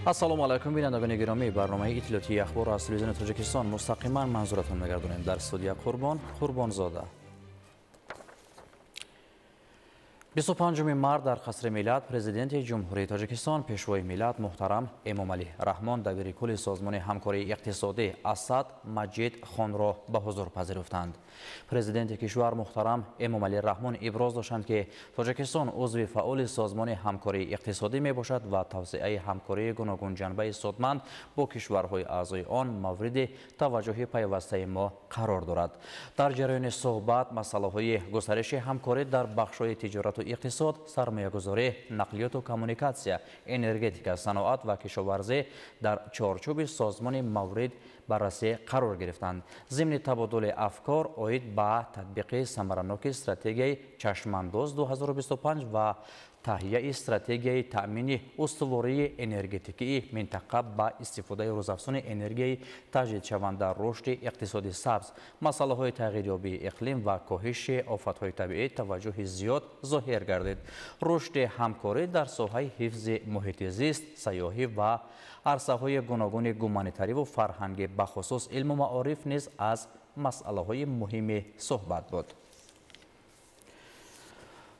Ассалому алайкум, бинандагони гиромӣ. Барномаи иттилоотии ахбор аз телевизиони Тоҷикистон мустақиман манзуратон мегардонем. Дар студия Қурбон Қурбонзода. 25 март дар Қасри Миллат Президенти Ҷумҳурии Тоҷикистон, Пешвои миллат муҳтарам Эмомалӣ Раҳмон дабири кулли Созмони ҳамкории иқтисодӣ Асад Маҷид Хонро ба ҳузур пазируфтанд. Президенти кишвар муҳтарам Эмомалӣ Раҳмон иброз доштанд, ки Тоҷикистон узви фаъоли Созмони ҳамкории иқтисодӣ мебошад ва тавсеаи ҳамкории гуногунҷанбаи судманд бо кишварҳои аъзои он мавриди таваҷҷӯҳи пайвастаи мо қарор дорад. Дар ҷараёни суҳбат масъалаҳои густариши ҳамкорӣ дар бахшҳои тиҷорату иқтисод, сармоягузорӣ, нақлиёту коммуникатсия, энергетика, саноат ва кишоварзӣ дар чорчӯби созмони маврид баррасӣ қарор гирифтанд. Зимни табодули афкор оид ба татбиқи самараноки стратегияи Чашмандоз 2025 ва таҳияи стратегияи таъмини устувории энергетикии минтақа ба истифодаи рӯзафзуни энергияи таҷдидшаванда, рушди иқтисоди сабз, масъалаҳои тағйирёбии иқлим ва коҳиши офатҳои табиӣ таваҷҷӯҳи зиёд зоҳир гардид. Рушди ҳамкорӣ дар соҳаи ҳифзи муҳити зист, сайёҳӣ ва арсаҳои гуногуни гуманитариву фарҳангӣ, бахусус илму маориф низ аз масъалаҳои муҳими суҳбат буд.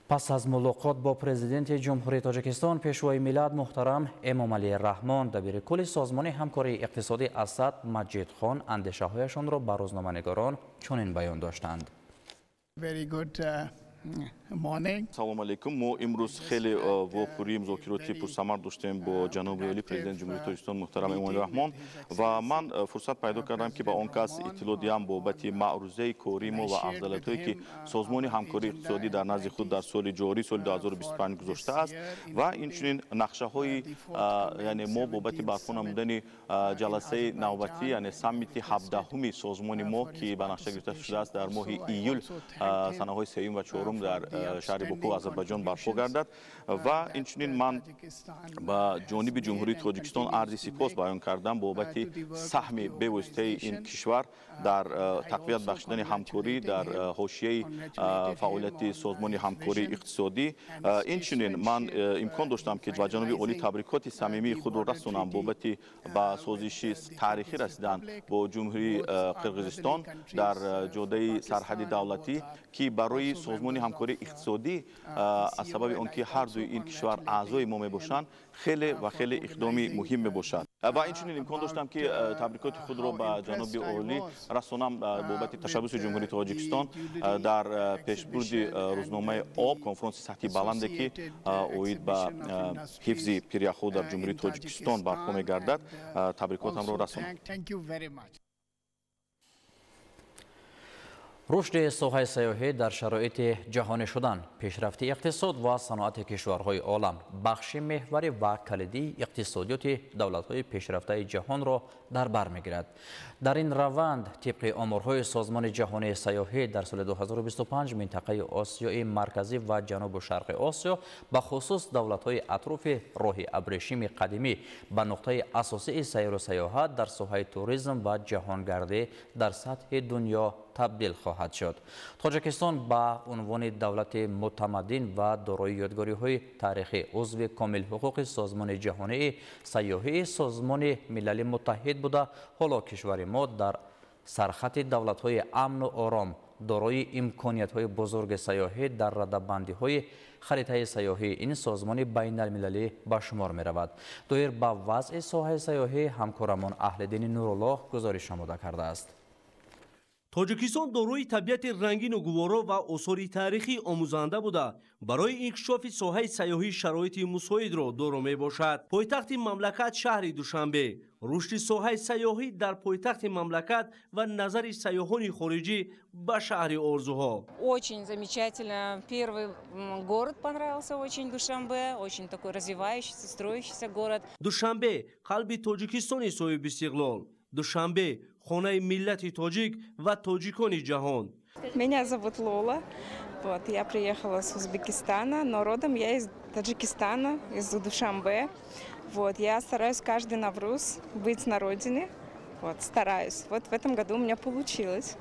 Пас аз мулоқот бо Президенти Ҷумҳурии Тоҷикистон, Пешвои миллат муҳтарам Эмомалӣ Раҳмон, дабири кулли Созмони ҳамкории иқтисодӣ Асад Маҷидхон андешаҳояшонро ба рӯзноманигорон чунин баён доштанд. Салому алейкум. Мо имрӯз хеле вохӯрии музокироти пурсамар доштем бо ҷаноби олӣ, Президенти Ҷумҳурии Тоҷикистон муҳтарам Эмомалӣ Раҳмон, ва ман фурсат пайдо кардам, ки ба он кас иттилоъ диҳам бобати маърузаи кории мо ва афзалиятҳое, ки Созмони ҳамкории иқтисодӣ дар назди худ дар соли ҷорӣ, соли 2025 гузоштааст, ва инчунин нақшаҳои, яъне мо бобати барпо намудани ҷаласаи навбатӣ, яъне саммити 17-уми созмони мо, ки ба нақша гирифта шудааст дар моҳи июл, санаҳои сеюм ва чорум дар шаҳри Боку, Озарбойҷон барпо гардад. Ва инчунин ман ба ҷониби Ҷумҳурии Тоҷикистон арзи сипос баён кардам бобати саҳми бевоситаи ин кишвар дар тақвият бахшидани ҳамкорӣ дар ҳошияи фаъолияти Созмони ҳамкории иқтисодӣ. Инчунин ман имкон доштам, ки ба ҷаноби олӣ табрикоти самимии худро расонам бобати ба созиши таърихӣ расидан бо Ҷумҳурии Қирғизистон дар ҷодаи сарҳади давлатӣ, ки барои Созмони ҳамкории иқтисодӣ, аз сабаби он ки ҳар дуи ин кишвар аъзои мо мебошанд, хеле ва хеле иқдоми муҳим мебошад. Ва инчунин имкон доштам, ки табрикоти худро ба ҷаноби олӣ расонам бобати ташаббуси Ҷумҳурии Тоҷикистон дар пешбурди рӯзномаи об, конфронси сатҳи баланде, ки оид ба ҳифзи пиряхҳо дар Ҷумҳурии Тоҷикистон барпо мегардад, табрикотамро расонам. Рушди соҳаи сайёҳӣ дар шароити ҷаҳонӣ шудан, пешрафти иқтисод ва саноати кишварҳои олам бахши меҳварӣ ва калидии иқтисодиёти давлатҳои пешрафтаи ҷаҳонро дар бар мегирад. Дар ин раванд, тибқи оморҳои Созмони ҷаҳонии сайёҳӣ, дар соли 2025 минтақаи Осиёи Марказӣ ва Ҷанубу Шарқи Осиё, ба хусус давлатҳои атрофи роҳи абрешими қадимӣ, ба нуқтаи асосии сайру сайёҳат дар соҳаи туризм ва ҷаҳонгардӣ дар сатҳи дунё табдил хоҳад шуд. Тоҷикистон ба унвони давлати мутамаддин ва дорои ёдгориҳои таърихӣ, узви комилҳуқуқи Созмони ҷаҳонии сайёҳии Созмони Милали Муттаҳид буда, ҳоло кишвари мо дар сархати давлатҳои амну ором, дорои имкониятҳои бузурги сайёҳӣ дар радабандиҳои харитаи сайёҳии ин созмони байналмилалӣ ба шумор меравад. Доир ба вазъи соҳаи сайёҳӣ ҳамкорамон Аҳлиддини Нуруллоҳ гузориш омода кардааст. Тоҷикистон дорои табиати рангину гуворо ва осори таърихӣ омӯзанда буда, барои инкишофи соҳаи сайёҳӣ шароити мусоидро доро мебошад. Пойтахти мамлакат шаҳри Душанбе, рушди соҳаи сайёҳӣ дар пойтахти мамлакат ва назари сайёҳони хориҷӣ ба шаҳри орзуҳо. Очень замечательно. Первый город понравился очень Душанбе, очень такой развивающийся, строящийся город. Душанбе қалби Тоҷикистони соҳибистиқлол. Душанбе хонаи миллати тоҷик ва тоҷикони ҷаҳон. Меня зовут Лола. Вот, я приехала с Узбекистана, но родом я из Таджикистана, из Душанбе. Вот, я стараюсь каждый Навруз быть на родине. Вот, стараюсь. Вот в этом году у меня получилось.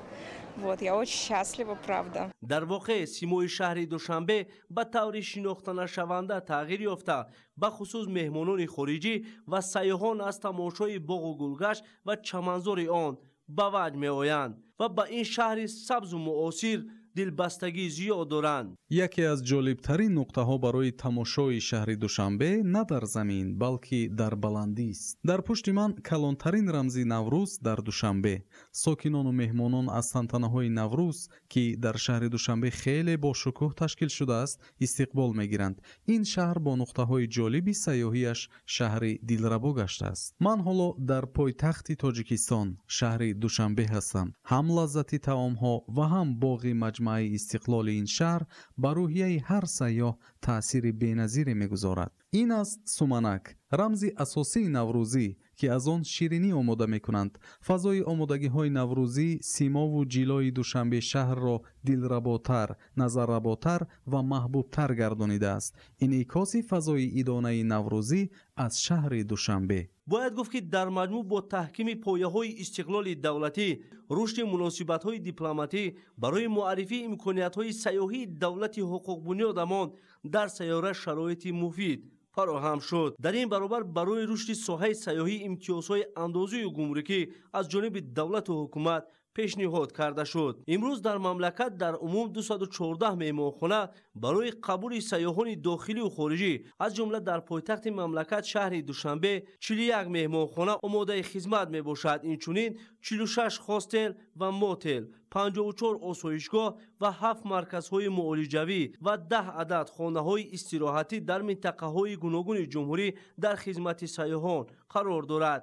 Вот, я очень счастлива, правда. Дар воқеъ симои шаҳри Душанбе ба таври шинохтанашаванда тағйир ёфта, бахусус меҳмонони хориҷӣ ва сайёҳон аз тамошои боғу гулгашт ва чаманзори он ба ваҷд меоянд ва ба ин шаҳри сабзу муосир дилбастагӣ зиёд доранд. Яке аз ҷолибтарин нуқтаҳо барои тамошои шаҳри Душанбе на дар замин, балки дар баландист. Дар пушти ман калонтарин рамзи Наврӯз дар Душанбе. Сокинону меҳмонон аз тантанаҳои Наврӯз, ки дар шаҳри Душанбе хеле бошукӯҳ ташкил шудааст, истиқбол мегиранд. Ин шаҳр бо нуқтаҳои ҷолиби сайёҳиаш шаҳри дилрабо гаштааст. Ман ҳоло дар пойтахти Тоҷикистон, шаҳри Душанбе ҳастам. Ҳам лаззати таомҳо ва ҳам боғи маҷмааи истиқлоли ин шаҳр ба рӯҳияи ҳар сайёҳ таъсири беназире мегузорад. Ин аст суманак, рамзи асосии наврӯзӣ, ки аз он ширинӣ омода мекунанд. Фазои омодагиҳои наврӯзӣ симову ҷилои Душанбе шаҳрро дилработар, назарработар ва маҳбубтар гардонидааст. Инъикоси фазои идонаи наврӯзӣ аз шаҳри Душанбе. Бояд гуфт, ки дар маҷмӯъ бо таҳкими пояҳои истиқлоли давлатӣ, рушди муносибатҳои дипломатӣ барои муаррифии имкониятҳои сайёҳии давлати ҳуқуқбунёдамон дар сайёра шароити муфид фароҳам шуд. Дар ин баробар барои рушди соҳаи сайёҳӣ имтиёзҳои андозию гумрукӣ аз ҷониби давлату ҳукумат пешниҳод карда шуд. Имрӯз дар мамлакат дар умум 214 меҳмонхона барои қабули сайёҳони дохилию хориҷӣ, аз ҷумла дар пойтахти мамлакат шаҳри Душанбе 41 меҳмонхона омодаи хизмат мебошад. Инчунин 46 хостел ва мотел, 54 осоишгоҳ ва 7 марказҳои муолиҷавӣ ва 10 адад хонаҳои истироҳатӣ дар минтақаҳои гуногуни ҷумҳурӣ дар хизмати сайёҳон қарор дорад.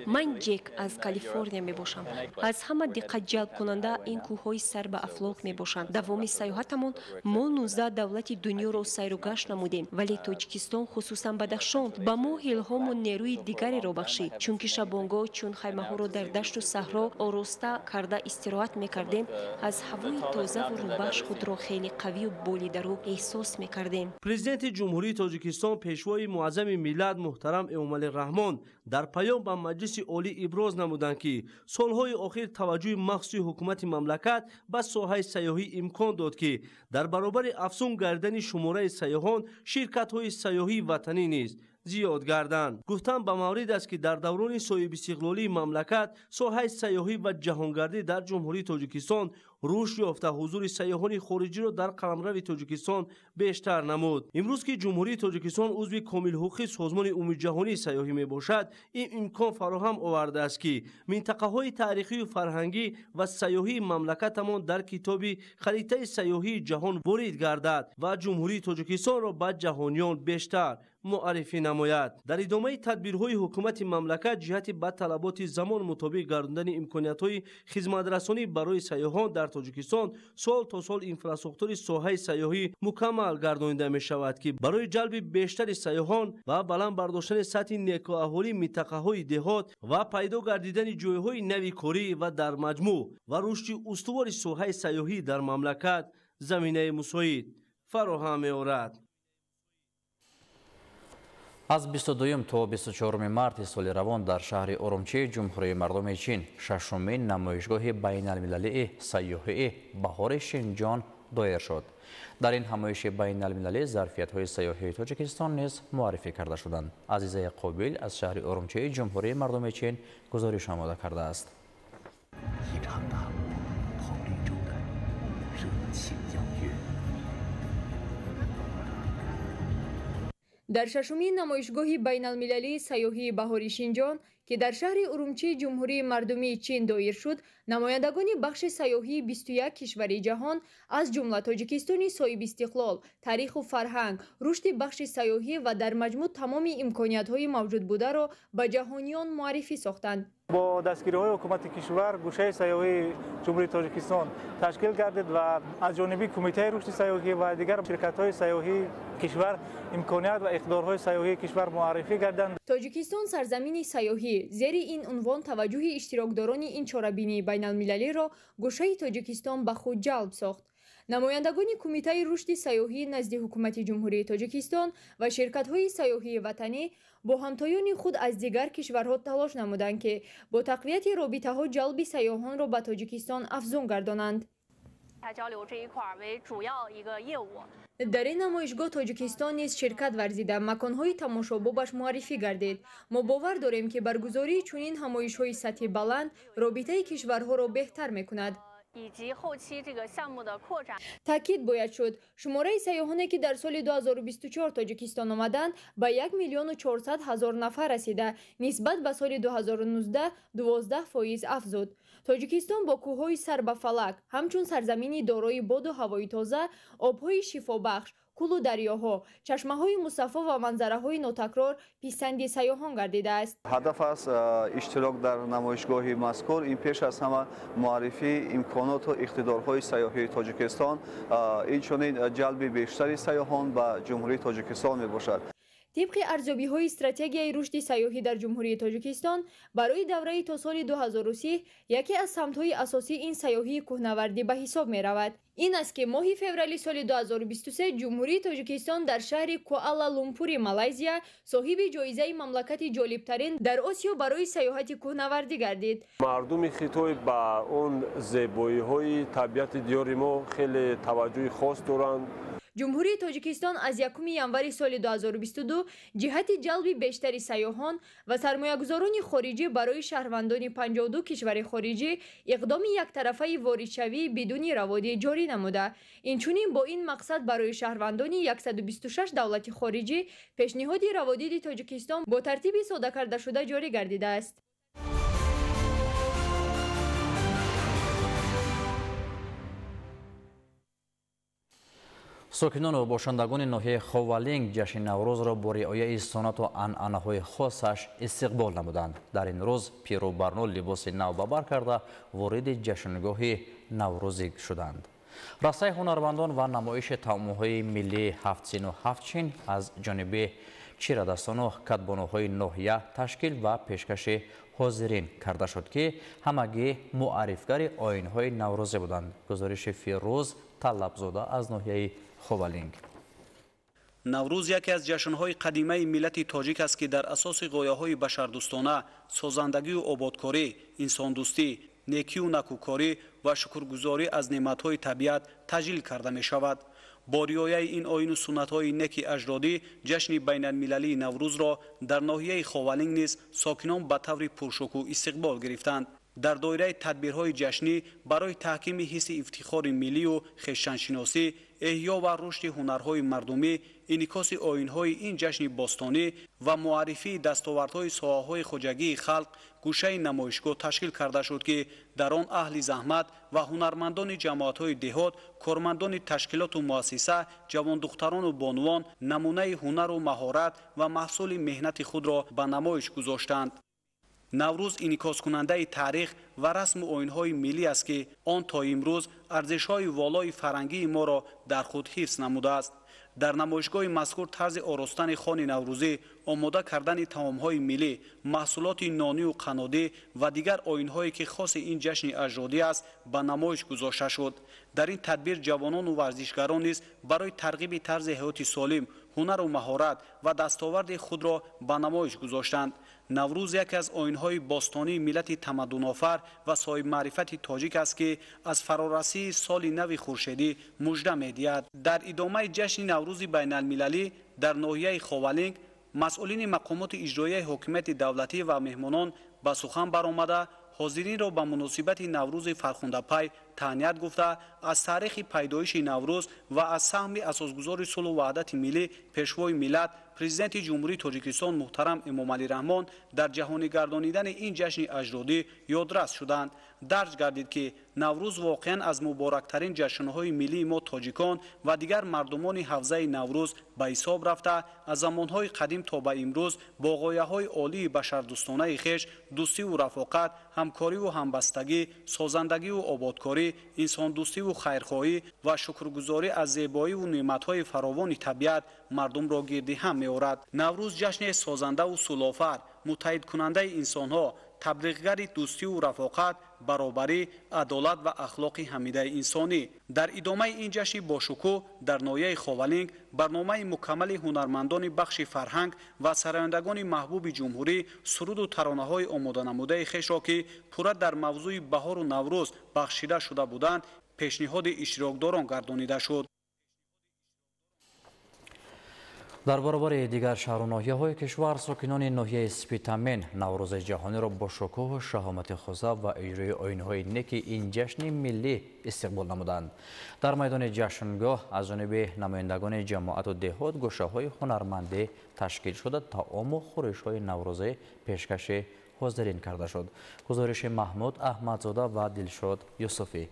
Ман Ҷек аз Калифорния мебошам. Аз ҳама диққатҷалбкунанда ин кӯҳҳои сар ба афлок мебошанд. Давоми сайёҳатамон мо 19 давлати дунёро сайру гашт намудем, вале Тоҷикистон, хусусан Бадахшон, ба мо илҳому нерӯи дигареро бахшид, чунки шабонгоҳ чун хаймаҳоро дар дашту саҳро ороста карда истироҳат мекардем, аз ҳавои тозаву рӯбахш худро хеле қавию болидарӯ эҳсос мекардем. Президенти Ҷумҳурии Тоҷикистон, Пешвои муаззами миллат муҳтарам Эмомалӣ Раҳмон дар паём ба Маҷлиси Олӣ иброз намуданд, ки солҳои охир таваҷҷӯҳи махсуси ҳукумати мамлакат ба соҳаи сайёҳӣ имкон дод, ки дар баробари афзун гардидани шумораи сайёҳон ширкатҳои сайёҳии ватанӣ низ зиёд гарданд. Гуфтан ба маврид аст, ки дар даврони соҳибистиқлолии мамлакат соҳаи сайёҳӣ ва ҷаҳонгардӣ дар Ҷумҳурии Тоҷикистон рушд ёфта, ҳузури сайёҳони хориҷиро дар қаламрави Тоҷикистон бештар намуд. Имрӯз ки Ҷумҳурии Тоҷикистон узви комилҳуқуқи Созмони умумиҷаҳонии сайёҳӣ мебошад, ин имкон фароҳам овардааст, ки минтақаҳои таърихию фарҳангӣ ва сайёҳии мамлакатамон дар китоби харитаи сайёҳии ҷаҳон ворид гардад ва Ҷумҳурии Тоҷикистонро ба ҷаҳониён бештар муаррифӣ намояд. Дар идомаи тадбирҳои ҳукумати мамлакат ҷиҳати ба талаботи замон мутобиқ гардондани имкониятҳои хизматрасонӣ барои сайёҳон дар Тоҷикистон сол то сол инфрасохтори соҳаи сайёҳӣ мукаммал гардонида мешавад, ки барои ҷалби бештари сайёҳон ва баланд бардоштани сатҳи некӯаҳолии минтақаҳои деҳот ва пайдо гардидани ҷойҳои нави корӣ ва дар маҷмӯъ ва рушди устувори соҳаи сайёҳӣ дар мамлакат заминаи мусоид фароҳам меорад. Аз 22 то 24 марти соли равон дар шаҳри Урумчии Ҷумҳурии мардуми Чин шашумин намоишгоҳи байналмилалии сайёҳии баҳори Шинҷон доир шуд. Дар ин ҳамоиши байналмилалӣ зарфиятҳои сайёҳии Тоҷикистон низ муаррифӣ карда шуданд. Азизаи Қобил аз шаҳри Урумчии Ҷумҳурии мардуми Чин гузориш омода кардааст. Дар шашумин намоишгоҳи байналмилалии сайёҳии баҳори Шинҷон, ки дар шаҳри Урумчии Ҷумҳурии мардумии Чин доир шуд, намояндагони бахши сайёҳии 21 кишвари ҷаҳон, аз ҷумла Тоҷикистони соҳибистиқлол, таъриху фарҳанг, рушди бахши сайёҳӣ ва дар маҷмӯъ тамоми имкониятҳои мавҷудбударо ба ҷаҳониён муаррифӣ сохтанд. Бо дастгириҳои ҳукумати кишвар гӯшаи сайёҳии Ҷумҳурии Тоҷикистон ташкил гардид ва аз ҷониби Кумитаи рушди сайёҳӣ ва дигар ширкатҳои сайёҳии кишвар имконият ва иқтидорҳои сайёҳии кишвар муаррифӣ гарданд. Тоҷикистон сарзамини сайёҳӣ. Зери ин унвон таваҷҷӯҳи иштирокдорони ин чорабинии байналмилалиро гӯшаи Тоҷикистон ба худ ҷалб сохт. Намояндагони Кумитаи рушди сайёҳӣ назди Ҳукумати Ҷумҳурии Тоҷикистон ва ширкатҳои сайёҳии ватанӣ бо ҳамтоёни худ аз дигар кишварҳо талош намуданд, ки бо тақвияти робитаҳо ҷалби сайёҳонро ба Тоҷикистон афзун гардонанд. Дар ин намоишгоҳ Тоҷикистон низ ширкат варзида, маконҳои тамошобобаш муаррифӣ гардид. Мо бовар дорем, ки баргузории чунин ҳамоишҳои сатҳи баланд робитаи кишварҳоро беҳтар мекунад. Таъкид бояд шуд, шумораи сайёҳоне, ки дар соли 2024 Тоҷикистон омаданд, ба 1 400 000 нафар расида, нисбат ба соли 2019 12% афзуд. Тоҷикистон бо кӯҳҳои сар ба фалак, ҳамчун сарзамини дорои боду ҳавои тоза, обҳои шифобахш, кӯлу дарёҳо, чашмаҳои мусаффо ва манзараҳои нотакрор писанди сайёҳон гардидааст. Ҳадаф аз иштирок дар намоишгоҳи мазкур ин пеш аз ҳама муаррифии имконоту иқтидорҳои сайёҳии Тоҷикистон, инчунин ҷалби бештари сайёҳон ба Ҷумҳурии Тоҷикистон мебошад. Тибқи арзёбиҳои стратегияи рушди сайёҳӣ дар Ҷумҳурии Тоҷикистон барои давраи то соли 2030 яке аз самтҳои асосии ин сайёҳии кӯҳнавардӣ ба ҳисоб меравад. Ин аст, ки моҳи феврали соли 2023 Ҷумҳурии Тоҷикистон дар шаҳри Куала Лумпури Малайзия соҳиби ҷоизаи мамлакати ҷолибтарин дар Осиё барои сайёҳати кӯҳнавардӣ гардид. Мардуми Хитой ба он зебоиҳои табиати диёри мо хеле таваҷҷӯҳи хос доранд. Ҷумҳурии Тоҷикистон аз 1 январи соли 2022 ҷиҳати ҷалби бештари сайёҳон ва сармоягузорони хориҷӣ барои шаҳрвандони 52 кишвари хориҷӣ иқдоми яктарафаи воридшавӣ бидуни раводӣ ҷорӣ намуда. Инчунин бо ин мақсад барои шаҳрвандони 126 давлати хориҷӣ пешниҳоди раводиди Тоҷикистон бо тартиби содакардашуда ҷорӣ гардидааст. Сокинону бошандагони ноҳияи Ховалинг ҷашни Наврӯзро бо риояи суннату анъанаҳои хосаш истиқбол намуданд. Дар ин рӯз пиру барно либоси нав ба бар карда вориди ҷашнгоҳи наврӯзӣ шуданд. Расаи ҳунармандон ва намоиши таомҳои миллии ҳафтсину ҳафтчин аз ҷониби чирадастону кадбонуҳои ноҳия ташкил ва пешкаши ҳозирин карда шуд, ки ҳамагӣ муаррифгари оинҳои наврӯзӣ буданд. Гузориши Фирӯз Талабзода аз ноҳияи Ховалинг. Наврӯз яке аз ҷашнҳои қадимаи миллати тоҷик аст, ки дар асоси ғояҳои башардӯстона, созандагию ободкорӣ, инсондӯстӣ, некию накӯкорӣ ва шукргузорӣ аз неъматҳои табиат таҷлил карда мешавад. Бо риояи ин оину суннатҳои неки аҷдодӣ ҷашни байналмилалии Наврӯзро дар ноҳияи Ховалинг низ сокинон ба таври пуршукӯҳ истиқбол гирифтанд. Дар доираи тадбирҳои ҷашнӣ барои таҳкими ҳисси ифтихори миллию хештаншиносӣ, эҳё ва рушди ҳунарҳои мардумӣ, инъикоси оинҳои ин ҷашни бостонӣ ва муаррифии дастовардҳои соҳаҳои хоҷагии халқ гӯшаи намоишгоҳ ташкил карда шуд, ки дар он аҳли заҳмат ва ҳунармандони ҷамоатҳои деҳот, кормандони ташкилоту муассиса, ҷавондухтарону бонувон намунаи ҳунару маҳорат ва маҳсули меҳнати худро ба намоиш гузоштанд. Наврӯз инъикоскунандаи таърих ва расму оинҳои миллӣ аст, ки он то имрӯз арзишҳои волои фарҳангии моро дар худ ҳифз намудааст. Дар намоишгоҳи мазкур тарзи оростани хони наврӯзӣ, омода кардани таомҳои миллӣ, маҳсулоти нонию қаннодӣ ва дигар оинҳое, ки хоси ин ҷашни аҷдодӣ аст, ба намоиш гузошта шуд. Дар ин тадбир ҷавонону варзишгарон низ барои тарғиби тарзи ҳаёти солим, ҳунару маҳорат ва дастоварди худро ба намоиш гузоштанд. Наврӯз яке аз оинҳои бостонии миллати тамаддунофар ва соҳибмаърифати тоҷик аст, ки аз фарорасии соли нави хуршедӣ мужда медиҳад. Дар идомаи ҷашни Наврӯзи байналмилалӣ дар ноҳияи Ховалинг масъулини мақомоти иҷроияи ҳокимияти давлатӣ ва меҳмонон ба сухан баромада ҳозиринро ба муносибати Наврӯзи фархундапай таҳният гуфта, аз таърихи пайдоиши Наврӯз ва аз саҳми асосгузори сулҳу ваҳдати миллӣ, пешвои миллат, президенти Ҷумҳурии Тоҷикистон муҳтарам Эмомалӣ Раҳмон дар ҷаҳонигардонидани ин ҷашни аҷдодӣ ёдрас шуданд. Дарҷ гардид, ки Наврӯз воқеан аз муборактарин ҷашнҳои миллии мо тоҷикон ва дигар мардумони ҳавзаи Наврӯз ба ҳисоб рафта, аз замонҳои қадим то ба имрӯз бо ғояҳои олии башардӯстонаи хеш дӯстиву рафоқат, ҳамкориву ҳамбастагӣ, созандагиву ободкорӣ, инсондӯстиву хайрхоҳӣ ва шукргузорӣ аз зебоиву неъматҳои фаровони табиат мардумро гирди ҳам меорад. Наврӯз ҷашне созандаву сулофар, муттаҳидкунандаи инсонҳо, Таблиғгари дӯстиву рафоқат, баробарӣ, адолат ва ахлоқи ҳамидаи инсонӣ. Дар идомаи ин ҷашни бошукӯҳ дар ноҳияи Ховалинг барномаи мукаммали ҳунармандони бахши фарҳанг ва сарояндагони маҳбуби ҷумҳурӣ суруду таронаҳои омоданамудаи хешро, ки пурра дар мавзӯи баҳору Наврӯз бахшида шуда буданд, пешниҳоди иштирокдорон гардонида шуд. Дар баробари дигар шаҳру ноҳияҳои кишвар, сокинони ноҳияи Спитамен Наврӯзи ҷаҳониро бо шукӯҳу шаҳомати хоса ва иҷрои оинҳои неки ин ҷашни миллӣ истиқбол намуданд. Дар майдони ҷашнгоҳ аз ҷониби намояндагони ҷамоату деҳот гӯшаҳои ҳунармандӣ ташкил шуда, таому хӯришҳои наврӯзӣ пешкаши ҳозирин карда шуд. Гузориши Маҳмуд Аҳмадзода ва Дилшод Юсуфӣ.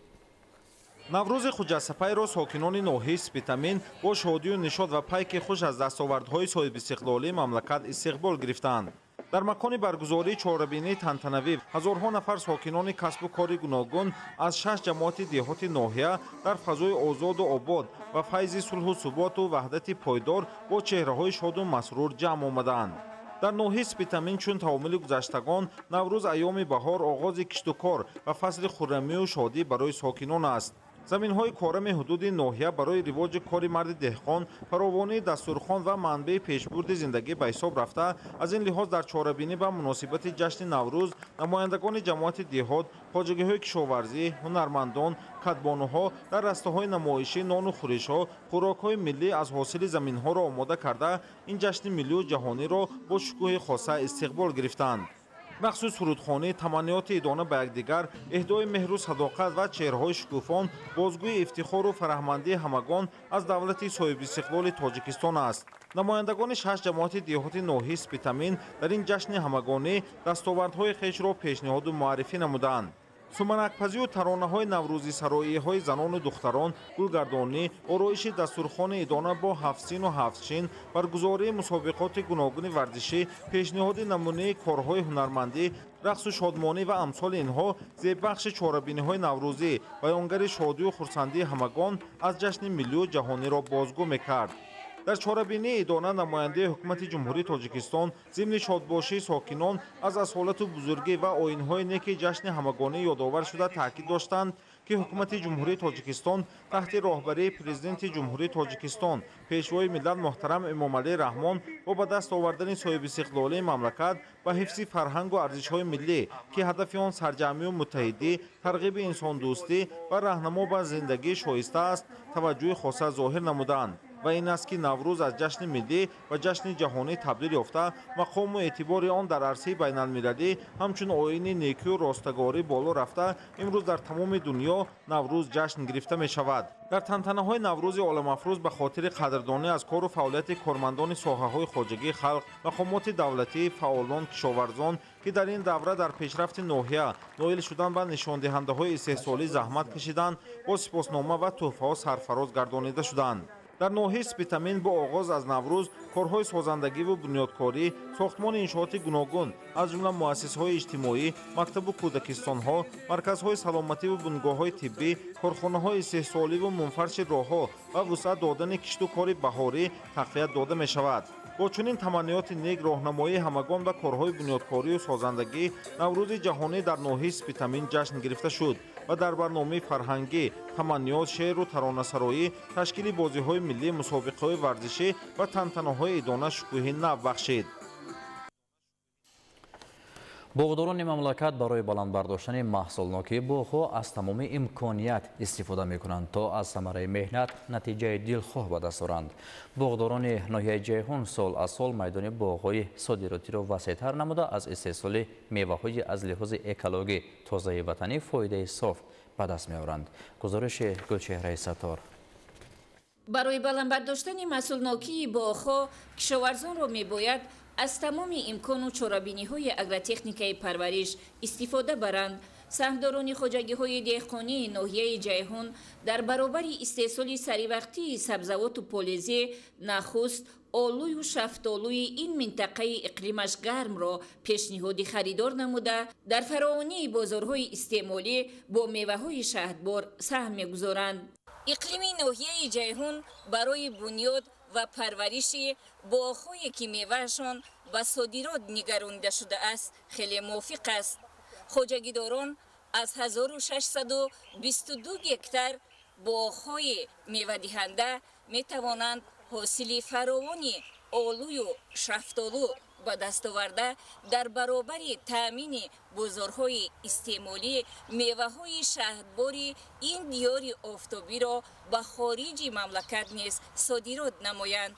Наврӯзи хуҷастапайро сокинони ноҳияи Спитамен бо шодию нишод ва пайки хуш аз дастовардҳои соҳибистиқлолии мамлакат истиқбол гирифтаанд. Дар макони баргузории чорабинии тантанавӣ ҳазорҳо нафар сокинони касбу кори гуногун аз шаш ҷамоати деҳоти ноҳия дар фазои озоду обод ва файзи сулҳу суботу ваҳдати пойдор бо чеҳраҳои шоду масрур ҷамъ омадаанд. Дар ноҳияи Спитамен чун таомули гузаштагон, Наврӯз айёми баҳор, оғози киштукор ва фасли хуррамию шодӣ барои сокинон аст. Заминҳои корами ҳудуди ноҳия барои ривоҷи кори марди деҳқон, фаровонии дастурхон ва манбаи пешбурди зиндагӣ ба ҳисоб рафта, аз ин лиҳоз дар чорабинӣ ба муносибати ҷашни Наврӯз намояндагони ҷамоати деҳот, хоҷагиҳои кишоварзӣ, ҳунармандон, кадбонуҳо дар растаҳои намоишӣ нону хӯришҳо, хӯрокҳои миллӣ аз ҳосили заминҳоро омода карда, ин ҷашни миллию ҷаҳониро бо шукӯҳи хоса истиқбол гирифтанд. Махсус сурудхонӣ, таманниёти идона ба якдигар, эҳдои меҳру садоқат ва чеҳраҳои шукуфон бозгӯи ифтихору фараҳмандии ҳамагон аз давлати соҳибистиқлоли Тоҷикистон аст. Намояндагони шаш ҷамоати деҳоти ноҳияи Спитамен дар ин ҷашни ҳамагонӣ дастовардҳои хешро пешниҳоду муаррифӣ намуданд. Суманакпазию таронаҳои наврӯзӣ, сароиҳои занону духтарон, гулгардонӣ, ороиши дастурхони идона бо ҳафтсину ҳафтчин, баргузории мусобиқоти гуногуни варзишӣ, пешниҳоди намунаи корҳои ҳунармандӣ, рақсу шодмонӣ ва амсоли инҳо зеббахши чорабиниҳои наврӯзӣ, баёнгари шодию хурсандии ҳамагон аз ҷашни миллию ҷаҳониро бозгӯ мекард. Дар чорабинии идона намояндаи ҳукумати Ҷумҳурии Тоҷикистон зимни шодбошии сокинон аз асолату бузургӣ ва оинҳои неки ҷашни ҳамагонӣ ёдовар шуда таъкид доштанд, ки ҳукумати Ҷумҳурии Тоҷикистон таҳти роҳбарии Президенти Ҷумҳурии Тоҷикистон, Пешвои миллат муҳтарам Эмомалӣ Раҳмон бо ба даст овардани соҳибистиқлолии мамлакат ба ҳифзи фарҳангу арзишҳои миллӣ, ки ҳадафи он сарҷамъию муттаҳидӣ, тарғиби инсондӯстӣ ва раҳнамо ба зиндагии шоиста аст, таваҷҷӯҳи хоса зоҳир намуданд. Ва ин аст, ки Наврӯз аз ҷашни миллӣ ва ҷашни ҷаҳонӣ табдил ёфта, мақому эътибори он дар арсаи байналмилалӣ ҳамчун оини некию ростагорӣ боло рафта, имрӯз дар тамоми дунё Наврӯз ҷашн гирифта мешавад. Дар тантанаҳои Наврӯзи оламафрӯз ба хотири қадрдонӣ аз кору фаъолияти кормандони соҳаҳои хоҷагии халқ, мақомоти давлатӣ, фаъолон, кишоварзон, ки дар ин давра дар пешрафти ноҳия ноил шудан ба нишондиҳандаҳои истеҳсолӣ заҳмат кашиданд, бо сипоснома ва тӯҳфаҳо сарфароз гардонида шуданд. Дар ноҳияи Спитамен бо оғоз аз Наврӯз корҳои созандагиву бунёдкорӣ, сохтмони иншооти гуногун, аз ҷумла муассисаҳои иҷтимоӣ, мактабу кӯдакистонҳо, марказҳои саломативу бунгоҳҳои тиббӣ, корхонаҳои истеҳсоливу мунфарши роҳҳо ва вусъат додани кишту кори баҳорӣ тақвият дода мешавад. Бо чунин таманниёти нек, роҳнамоии ҳамагон ба корҳои бунёдкорию созандагӣ, Наврӯзи ҷаҳонӣ дар ноҳияи Спитамен ҷашн гирифта шуд ва дар барномаи фарҳангӣ, таманниёт, шеъру таронасароӣ, ташкили бозиҳои миллӣ, мусобиқаҳои варзишӣ ва тантанаҳои идона шукӯҳи нав бахшид. Боғдорони мамлакат барои баланд бардоштани маҳсулнокии боғҳо аз тамоми имконият истифода мекунанд, то аз самараи меҳнат натиҷаи дилхоҳ ба даст оранд. Боғдорони ноҳияи Ҷайҳун сол аз сол майдони боғҳои содиротиро васеътар намуда, аз истеҳсоли меваҳои аз лиҳози экологӣ тозаи ватанӣ фоидаи соф ба даст меоранд. Гузориши Гулчеҳраи Саттор. Барои баланд бардоштани маҳсулнокии боғҳо кишоварзонро мебояд аз тамоми имкону чорабиниҳои агротехникаи парвариш истифода баранд. Саҳмдорони хоҷагиҳои деҳқонии ноҳияи Ҷайҳун дар баробари истеҳсоли саривақтии сабзавоту полезӣ, нахуст олӯю шафтолӯи ин минтақаи иқлимаш гармро пешниҳоди харидор намуда, дар фаровонии бозорҳои истеъмолӣ бо меваҳои шаҳдбор саҳм мегузоранд. Иқлими ноҳияи Ҷайҳун барои бунёд ва парвариши боғҳое, ки меваашон ба содирот нигаронида шудааст, хеле мувофиқ аст. Хоҷагидорон аз 1622 гектар боғҳои мевадиҳанда метавонанд ҳосили фаровони олую шафтолу ба даст оварда, дар баробари таъмини бозорҳои истеъмолӣ меваҳои шаҳдбори ин диёри офтобиро ба хориҷи мамлакат низ содирот намоянд.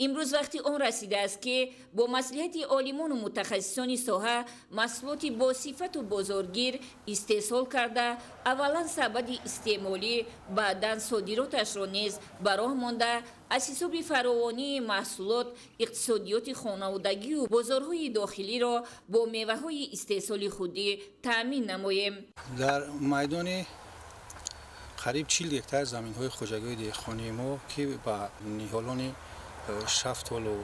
Имрӯз вақти он расидааст, ки бо маслиҳати олимону мутахассисони соҳа маҳсулоти босифату бозоргир истеҳсол карда, аввалан сабади истеъмолӣ, баъдан содироташро низ ба роҳ монда, аз ҳисоби фаровонии маҳсулот иқтисодиёти хонаводагию бозорҳои дохилиро бо меваҳои истеҳсоли худӣ таъмин намоем. Дар майдони қариб 40 гектар заминҳои хоҷагии деҳқонии мо, ки ба ниҳолони шафтолу,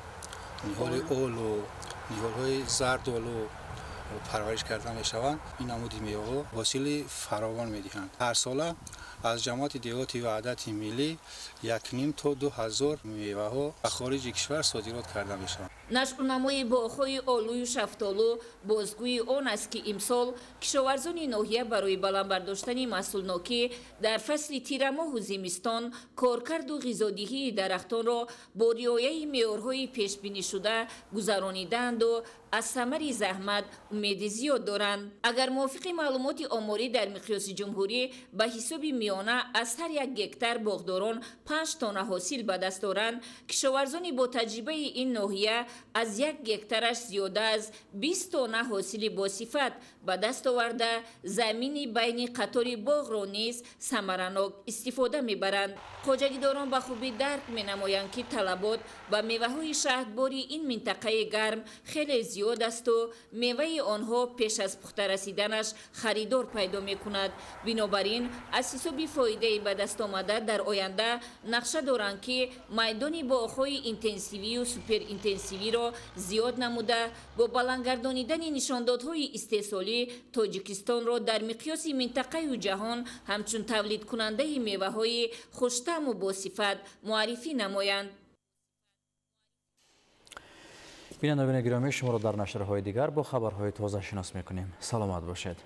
ниҳоли олу, ниҳолҳои зардолу парвариш карда мешаванд, ин намуди меваҳо ҳосили фаровон медиҳанд. Ҳар сола аз ҷамоати деҳоти Ваҳдати Миллӣ 1,5 то 2 ҳазор меваҳо ба хориҷи кишвар содирот карда мешаванд. Нашъунамои боғҳои олую шафтолу бозгӯи он аст, ки имсол кишоварзони ноҳия барои баланд бардоштани маҳсулнокӣ дар фасли тирамоҳу зимистон коркарду ғизодиҳии дарахтонро бо риояи меъёрҳои пешбинишуда гузаронидаанду аз самари заҳмат умеди зиёд доранд. Агар мувофиқи маълумоти оморӣ дар миқёси ҷумҳурӣ ба ҳисоби миёна аз ҳар як гектар боғдорон 5 тонна ҳосил ба даст доранд, кишоварзони бо таҷрибаи ин ноҳия аз як гектараш зиёда аз 20 тонна ҳосили босифат ба даст оварда, замини байни қатори боғро низ самаранок истифода мебаранд. Хоҷагидорон ба хубӣ дарк менамоянд, ки талабот ба меваҳои шаҳдбори ин минтақаи гарм хеле зиёд асту меваи онҳо пеш аз пухта расиданаш харидор пайдо мекунад. Бинобар ин аз ҳисоби фоидаи ба даст омада дар оянда нақша доранд, ки майдони боғҳои интенсивию суперинтенсивиро зиёд намуда, бо баландгардонидани нишондодҳои истеҳсолӣ Тоҷикистонро дар миқёси минтақаю ҷаҳон ҳамчун тавлидкунандаи меваҳои хуштаъму босифат муаррифӣ намоянд. Бинандагони гиромӣ, шуморо дар нашрҳои дигар бо хабарҳои тоза шинос мекунем. Саломат бошед.